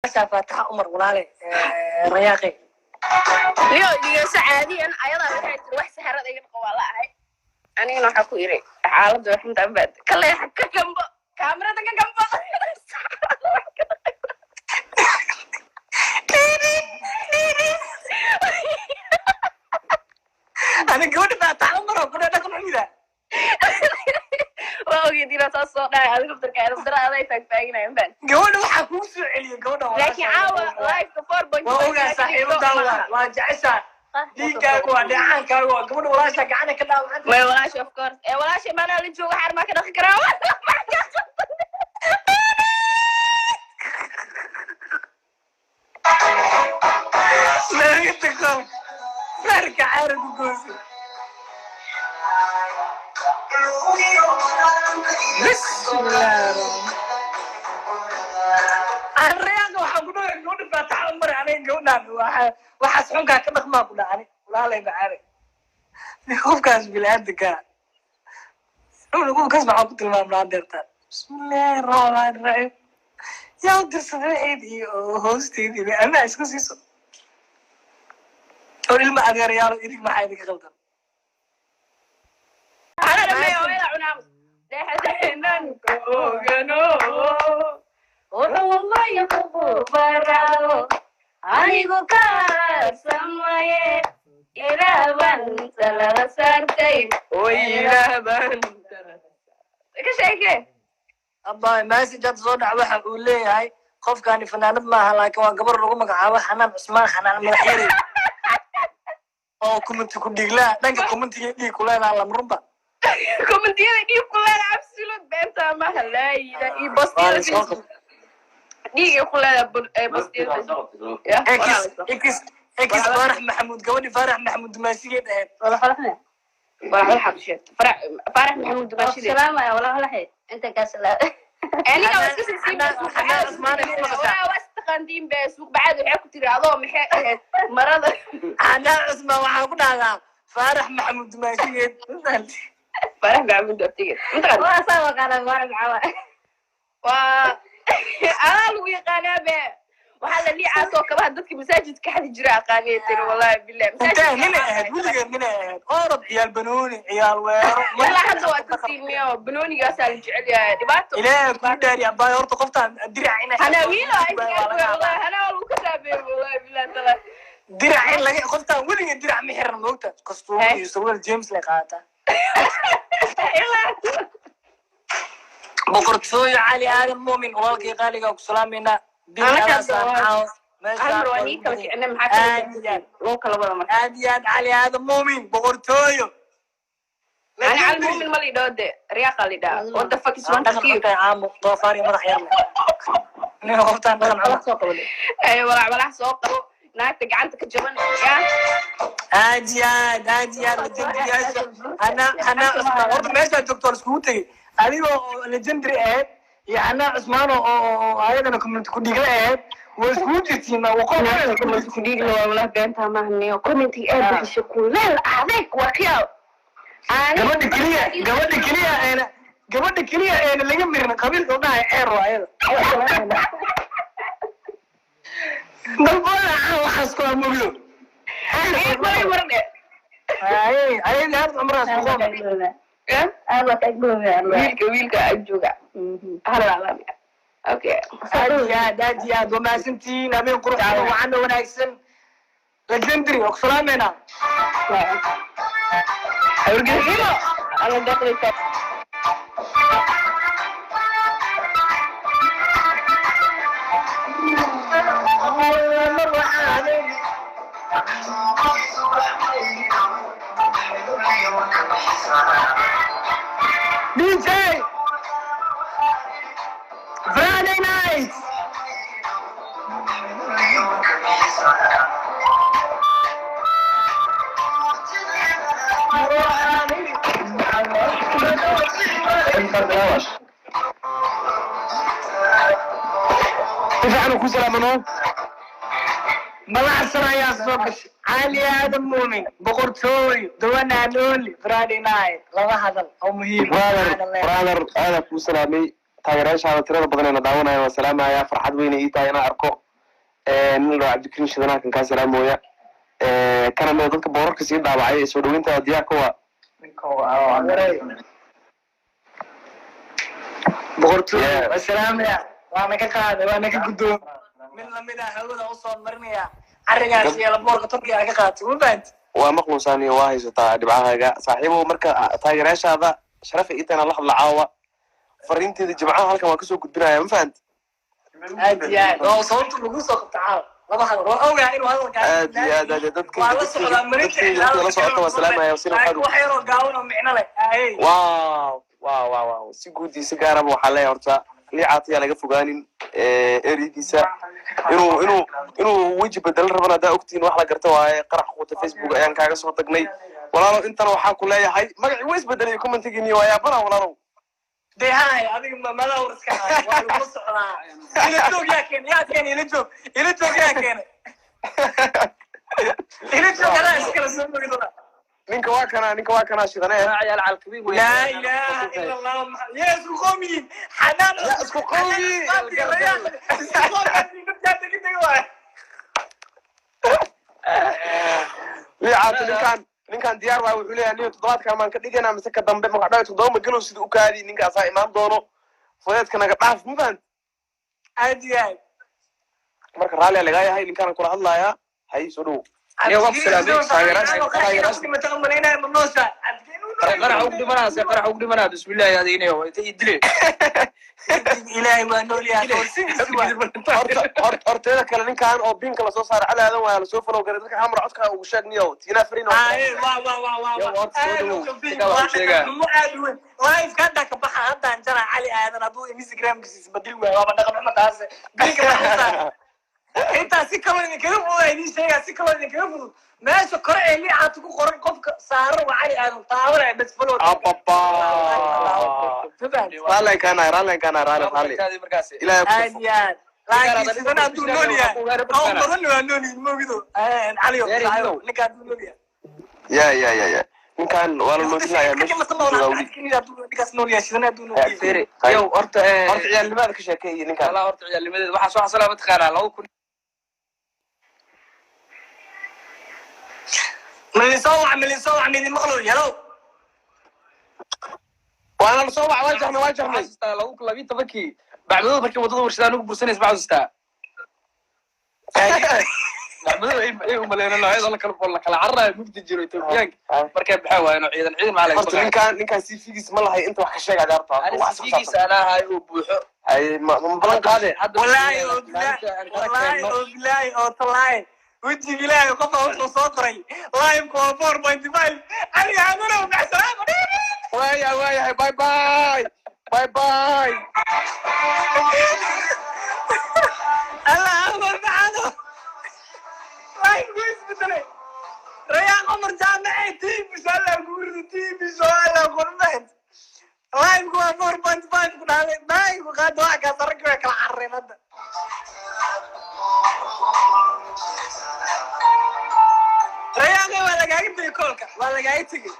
Faataxa Umar walaale, rayaaqe. Niyo dhigeyso, caadiyan ayadaa waxay tiri wax saxarada iga dhaqo waa la ahay. Anigana waxaa ku iri xaaladda way xuntaa, baad ka leexa, ka gambo kaamirada, ka gambo. Saxarada wax ka dhaqay. Ani gabadha Faataxa Umar oo kudhe dhaqan xumida. Waa ogeed inaa saas soo dhahay adiga aftarka dara aday taagtaaginaya baan. Gabadha waxaa kugu soo celiyay gabadha. Laakiin caawa liveka 4. Waa ogaa, saaxiibadaa waa jeceshaa, dhiiggaaga waa, dheecaankaaga waa, gabadha walaasha gacana ka dhaawacan. May walaasha, of course, ee walaasha maanaa la jooga xaar maa ka dhaqi karaa. Naagta qof feerka caara ku goosa. Bismillah. Arreaga waxaan ku dhahay gabadha Faataxa Umar, aniga gabadhaan waxaas xunkaa ka dhaqmaa ku dhacani. Walaalay macaane, qofkaas bini'aadanka, qofkaas maxaan ku tilmaamnaa deertaan? Bismillahi raxmaani raxiim. Yaa u dirsaday waxeed iyo hoosteedii ama iska siiso oo ilma adeerayaalo idig, maxaa idinka qaldan? Ana dhammeeya hooyada cunaamus dhexdeenan koogano wuxuu kugu barado anigu kaasamaye ilaaban talada saartay oo ilaaban ka sheeke. Abba, message hadda soo dhac waxa uu leeyahay qofkani fanaanad maaha, laakiin waa gabar lagu magacaabo Xanaan Cusmaan, Xanaan Madaxyare, oo commenti ku dhiiglaa dhanka commentiga dhiig ku leedaha lamrunba. Commentiyada dhiig ku leeda, absolute beenta maha laayida iyo postiyada Facebook dhiigay ku leedahay, postiyada Facebook. Ya. Ex ex ex Faarax Maxamuud, gabadhi Faarax Maxamuud dumaashigeed ahayd. Faarax Maxamuud dumaashide. Salaamaya walaalahay, inta kaa salaam. Aniga waa iska sii Xanaan Cusmaan ay ku maqashaa. Waa istaqaantiin be suuq bacaad waxay ku tiri adoo maxay ahayd marada. Xanaan Cusmaan waxaa ku dhahdaa Faarax Maxamuud dumaashigeed. Faarax Maxamuud abtigeed mataqaan. Waa saa waqaana faarax maxaa. Waa adaa lagu yaqaanaa be, waxaa la liicaasoo kabaha dadka masaajidka xadi jira aqaaniya tiri, wallahi bilah. Intee ninay ahayd? Weligeed ninay ahayd, orod ciyaal banooni, ciyaal weero. Ilaa hadda waa tasiimiyo banoonigaasaa la jecel yahay dhibaato. Ilaahay kuu dhaari abbaay, horta qoftaan dirac inay Hanaa wiilo wallahi, hanaa waa lagu kasaabeey, wallahi bilah tala. Dirac in laga qoftaan weligeed dirac ma xiran, moogta kastuum iyo surwaal James lay qaadataa. Ilaa Boqortooyo Cali Aadan Muumin, walaalkii qaaliga ku salaamayna. Hal mar waa nii kala kicina, maxaa kala loo kala wada marka? Aad iyo aad, Cali Aadan Muumin, boqortooyo. Ani Cali Muumin ma lidhoo de, riyaaqa lidhaa. What the fuck is wrong dhaqan with you? Xuntahay caamo doofaar iyo madax yar leh nin qoftaan dhaqan xun. Ay walac walac soo qabo naagta gacanta ka jaban ya. Aad iyo aad, aad iyo aad, legendary-yaasha Hanaa, Hanaa Cusmaan. Horta meeshaa joogto waa iskugu tegey adigoo oo legendary ahayd iyo Hanaa Cusmaan oo ayadana community ku dhiigle ahayd, way iskugu jirtiin waqooyi. Comment ku dhiigla waa wallahi beenta maaha, commentiga aad bixisho kuleel adeeg waa kiyaa. Gabadha keliya eena laga mirin qabiilka u dhahay ceer waa ayada dalbooda caan waxaas ku amogdo. Ayay ayada cumraas boqol. Wiilka ag jooga halalaalaam. Okay. Aad iyo aad, aad iyo aad waa mahadsantihiin. Habeen qurux badan wacan oo wanaagsan, legendary waa ku salaameynaa. Hawrgelino alla dhaqdaysa. DJ Friday night. Si fiican ku salaamano. Malacsan ayaa soo gashay Cali Aadan Muumin, boqortooyo, the one and only Friday night. Laba hadal oo muhiim. Brother, brother, aadaan kuu salaamay. Taageerayaashaada tirada badan ee na daawanaya waan salaamaya. Farxad weyna ii tahay inaan arko. Nin loo Cabdikariin Shidanaha kan kaa salaamooya. Kana mid dadka boorarka sii daabacay ee soo dhaweynta diyaarka waa. Boqortooyo. Yeah. Waa salaamaya, waana ka qaaday, waana ka guddoon. Mid lamid ah hawada usoo marinaya carrigaas iyo laboorka Turkiga ka qaatay, ma fahanti? Waa maqluusaaniyo, waa haysataa dhibcahaaga, saaxiibow. Marka taageerayaashaada sharafa iitana la hadla caawa. Fariinteeda Jimcaha halkan waan kasoo gudbinaya, ma fahanti? Aad iyo aad oo sababta lagu soo qabta caawa laba hadal waa ogahay inuu hadalkaas Aad iyo aad, aad iyo dadka waa la socdaa marinta. Dadka la socota waa salaamaya sina laakiin waxaad wax yaroo gaaban oo micno leh ahey. Wow, si guud iyo si gaaraba waxaa leeyahay horta liicaatayaa laga fogaanin ereygiisa inuu weji bedelan rabana. Haddaa ogtihiin wax la garta waaye. Qarax quuta Facebook ayaan kaaga soo tagnay, walaalow. Intana waxaa ku leeyahay magacii waa isbedelay, commentigiini waa yaabana, walaalow. Dee haay, adiga madaa war iska haay, waa lagula socdaa. Ila joog yaa keenay, yaa keenay? Ila joog, ila joog yaa keenay? Ila joog adaa iskala soo mogi doona. Ninka waa kana, ninka waa kana shidane. Laa ilaaha ila Allah, yaa isku qoomiyiin Xanaan. Yaa isku qoomiyiin. Isku qoomiyiin dadkaa degi degi waay. Liicaata, ninkaan diyaar waay. Wuxuu leeyahay, niyo, toddobaadkan maan ka dhiganaa mise ka dambe? Maka dhahay toddoba ma galow sida u kaadi. Ninkaasaa imaan doono, fudeedka naga dhaaf, ma fahant? Aad iyo aad. Marka raallia lagaa yahay, ninkaana kula hadlayaa. Hay, soo dhow. Qarax ugu dhimanaa se, qarax ugu dhimanaa. Bismillahi, adigina inta ii dile. Ilaahay waa nool yahay. Horta horteeda kale ninkan oo binka lasoo saaray Cali Aadan waa lasoo follow garay. Dadka xamar codka ugu sheeg, niyo Tiina Frin. Live hadda ka baxa, haddaan jara Cali Aadan hadduu Instagramkiisa isbedel waayo, waaba dhaqan xumo taas. Binka maxaa intaa si kaloo idinkaga fudud aa idiin sheegaa, si kaloo idinkaga fudud. Meesha kore ee liicaata ku qoran qofka saaran waa Cali Aadan, taabanaya bas, follow. Ababa, raallian kaanahay, raallian kaanahay, raalli, raalli. Markaas Ilaahay ku Aad iyo aad, laakiin sidan hadduu nool yahay oo badan waa nool yihin moogido Cali, ninka hadduu nool yahay. Ya, ninkan waa la noojinayaa meesha. Ninkaas nool yahay, sidan hadduu nool yahay. Firi yow, horta Horta ciyaalnimada ka sheekeeyay ninkan. Walaa, horta ciyaalnimadeeda waxaa soo xasilaa, mataqaanaa, 2000. Malin soo wac, malin soo wac, midin maqlo yalow. Waana lasoo wac, waa jaxnay, waa jaxnay. Xasuustaa 2012-kii bacmadooda markii wadada warshadaan ugu bursanaysa, ma xasuustaa? Bacmadooda ay umaleynaan ayadoo la kala la kala cararayo, mugdi jiro. Etoobiyaanka markay baxeen waayeen oo ciidan ciidan macalin. Horta ninkan CV-giis ma lahay, inta wax ka sheeg adaarta. Ani CV-giisa anaa ahay oo buuxo. Hay, ma balan qaade? Hadda Wallaahi oo bilaahi, wallaahi oo bilaahi oo tallaahi, wejiga Ilaahay, qofa wuxuu soo qoray live-ka waa 4.5. Cali Aadanow, macsalaama. Waaya, waayahay, bye bye, bye bye. Allah akbar, macano live-ku isbedelay. Rayaan Cumar Jaamace TV Allah guurida TV Allah qurbeed. Live-ku waa 4.5 ku dhahday, bye ku qaado. Wax kaas ragga way kala carareen hadda. Rayaanka waa lagaaga tegey, koolka waa lagaaga tegey.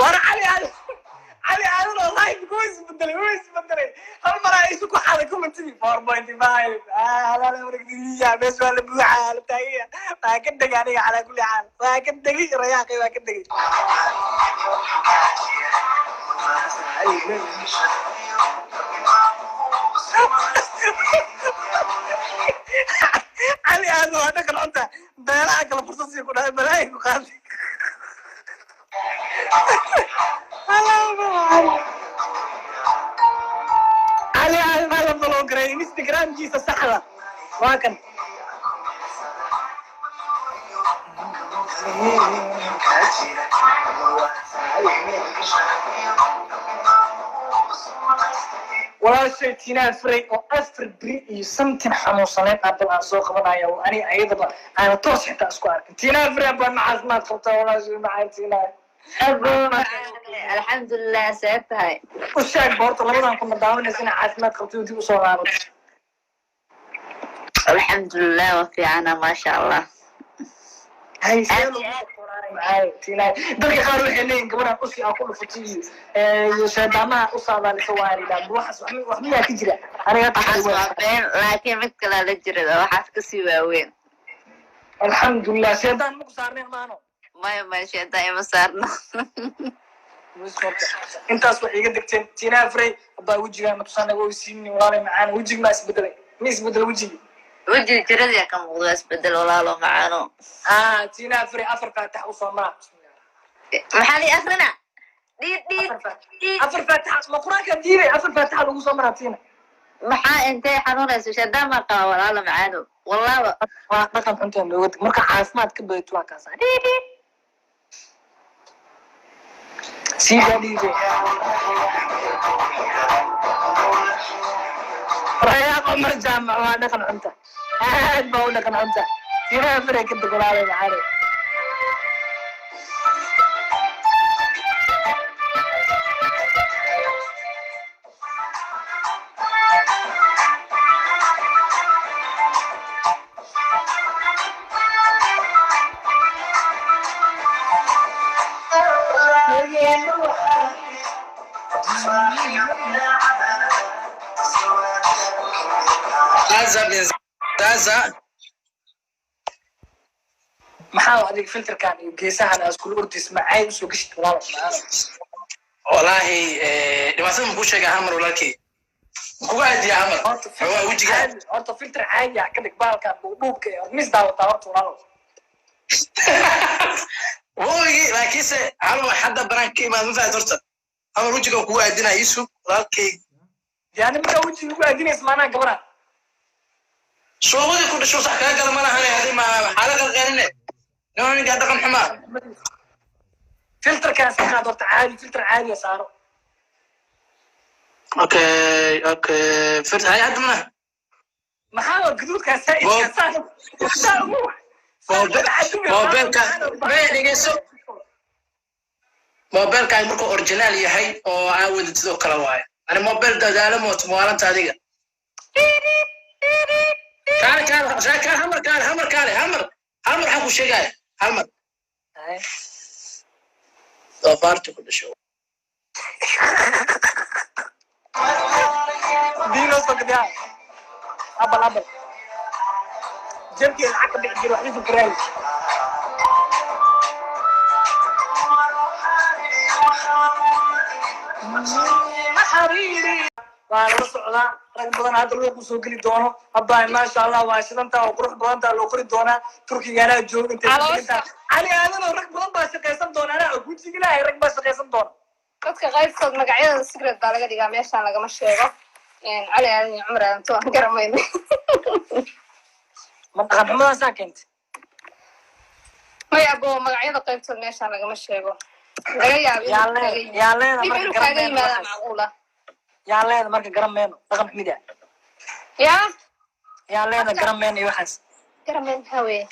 War Cali Aadan, Cali Aadan oo live ku isbedelay, wuu isbedelay. Hal mar aa isu ku xaday commentigii 4.5. Mees waa la buuxaa, la taagaya, waa ka degay. Aniga calaa kulli xaal waa ka degay, rayaaqay waa ka degay. Cali Aadan waa dhaqan cunta beelaha kala fursad sii ku dhahay, balaayi ku qaaday. Cali Aadan baa la follow garay Instagramkiisa saxda waa kan. Walaashay Tinaan Furay oo 4 beri iyo something xanuunsaneed abal aan soo qabanaya oo aniga ayadaba aana toos xitaa isku arkin. Tinaan Furay baa ma caafimaad qabtaa, walaashay macaan Tinaan? Alxamdulilah, see tahay? U sheeg ba horta labadan kuna daawanaysa inay caafimaad qabtay oo dib usoo laabato. Alxamdulilah, waa fiicana, maasha Allah. Hay, see Aad lagu iyo aad. soo koraanaya? Macaan Tiina, dadka qaar waxay leeyihin gabadhan usi aa ku dhufatay iyo shaydaamaha u saadaalisa waa la yidhaha. Waxaas wax miyaa ka jira? Aniga hadda Waxaas waa been, laakiin mid kalaa la jirada waxaas kasii waaweyn. Alxamdulilah, shaydaan ma ku saarneen maano? Maya, maya, sheedaa ima saarno. Intaas waxay iga degteen. Tiina Afrey baa wejigaa na tusaanay, waa siinin walaalay macaan. Wejig maa isbedelay? Ma isbedel wejigi? Wejiga jirada ka muuqda isbedel, walaalo macaano. Ah, Tiina Afrey, afar faatax usoo mara. Maxaa li akrina? Dhiid dhiid. Afar faatax. Dhiid. Afar faatax ma qur-aanka diiday? Afar faataxa lagu soo maraa, Tiina. Maxaa intay xanuunayso? Shadaa ma qaba, walaalo macaano, wallaaba. Waa dhaqan xunta nooga tag. Marka caafimaad ka badato waa kaasa siidaa dhiibay. Rayaaq Cumar Jaamac, waa dhaqan xunta, aad baa u dhaqan xunta. Tiina Afrey ka deg, walaalay macaane. Zaza bin Zaza. Maxaa adiga filterkan iyo geesahan aad iskula ordis macay usoo geshid, walaalo macaane? Wallaahi dhibaatada ma kuu sheega hamar, walaalkey kuga aadiya hamar. Horta waa wejiga. Horta filter caadi ah ka dhig bahalkan dhuudhuubka ee mis daawataa horta, walaalo. Wogii, laakiinse hal wax hadda banaan ka imaad ma fahat. Horta hamar wejiga kugu aadinaya Yusuf walaalkey. Yani markaa wejiga ugu aadinaysa maanaa gabadha? Suuqadii ku dhasho sax kaga gala ma lahane, adi ma xaala qalqaaline nima ninkaa dhaqan xumaa. Filterkaas ka qaad horta, caadi filter caadi ah saaro. Okay, firt hay hadda mana. Maxaa waa gaduudkaa saa'idka saa ugu Mobilka mee dhegeyso, mobilkaaga markuu original yahay oo aa wadatid oo kale waaye. Ani mobil dadaalo mooto maalanta adiga. Kaale, kaale, kaale hamar, kaale hamar, kaale hamar, hamar, waxaan ku sheegaya hamar doofaarta ku dhasho. Dino sokdaa abal abal jabkeeda lacag ka bixi jiro waxba fikiraay. Waa lala socdaa rag badan hadda loo kusoo geli doono. Abbaay, maasha Allah, waa shidantaa oo qurux badantaa loo qori doonaa. Turkiga anaa jooga intay Caloosha. Cali Aadan, rag badan baa shaqaysan doona. Anaa gujiga ilaahay, rag baa shaqaysan doona. Dadka qaybtood magacyadooda secret baa laga dhigaa, meeshaan lagama sheego. Cali Aadan iyo Cumar Aadan to aan garamayno. Ma dhaqan xumadaasaa keentay? Maya abo, magacyada qaybtood meeshaan lagama sheego. Laga yaabo inuu yaa kaaga leeda yimaado. Yaa leeda Dib marka inuu garan kaaga meyno yimaadaa waxaas. macquul ah. Yaa leeda marka garan meyno dhaqan xumida. Yaa. Yaa leeda garan meyno iyo waxaas. Garamayn maxaa weeye?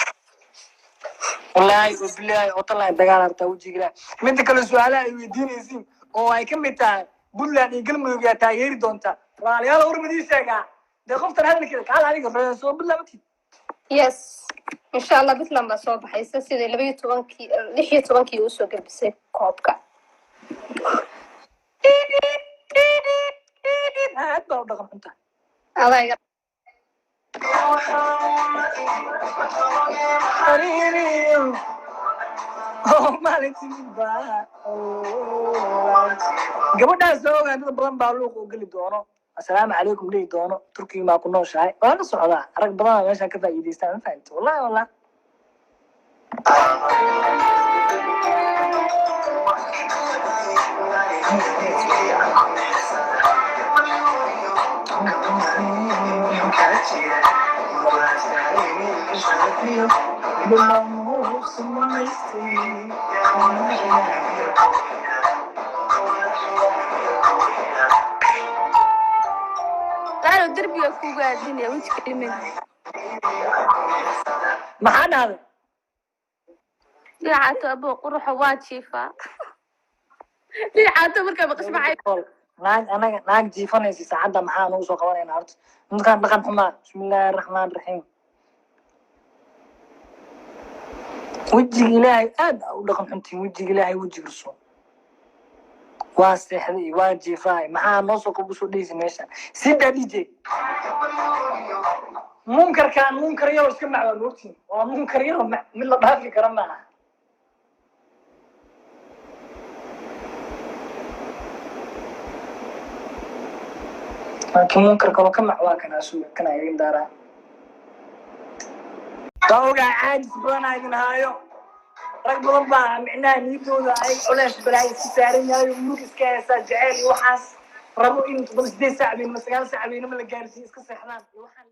Wallaahi oo bilaahi oo talaahi, dagaal hartaa wejiga ilaahay. Midda kale, su-aalaha ay weydiinaysiin oo ay ka mid tahay Puntland iyo Galmudug yaa taageeri doonta, walaalayaal, war madiin sheegaa dee qoftan hadalkeeda kaal adiga soo Puntland matid. Yes, insha Allah, Puntland baa soo baxaysa sidai 12-kii 16-kii usoo gelbisay koobka. Aad baa u dhaqan xunta. Adaa iga. Xariiriyo oo maalintii baa gabadhaas soo ogaan, dad badan baa luuq u geli doono, assalaamu calaykum dhihi doono, Turkiga maa ku nooshahay? Waa la socdaa, rag badan meeshaan ka faa'iidaystaan, ma fahamti? Wallahi wallah. Laalo derbiga kugu aadinaya wejiga dhimin. Maxaa dhahday? Dhinacato abo quruxa waa jiifaa. Dhinacato markaa maqasho maxay? Naag anaga naag jiifanaysa saacadda maxaa nugu soo qabanayna horta? Midkaan dhaqan xumaa. Bismillaahi raxmaan raxiim. Wejiga Ilaahay aad aa u dhaqan xuntiin. Wejiga Ilaahay, wejiga Rasuul. Waa seexday, waa jiifaay, maxaa noo soo qab usoo dhehaysa meesha? Sidaa DJ munkarkaan, munkar yaroo iska macwaa moogtiin. Waa munkar yaroo mid la dhaafi kara maaha. Laakiin munkar kaloo ka macwaa kanaa suga, kana idin daaraa. Waa ogaa, caajis badanaa idin haayo. Rag badan baa micnaha niyadooda ay culeys balaayo iska saaran yahay oo murug iska haysaa, jaceyl iyo waxaas rabo in 7, 8 saac baynimo, 9 saac baynimo la gaarsiiyo, iska seexdaan iyo waxaan.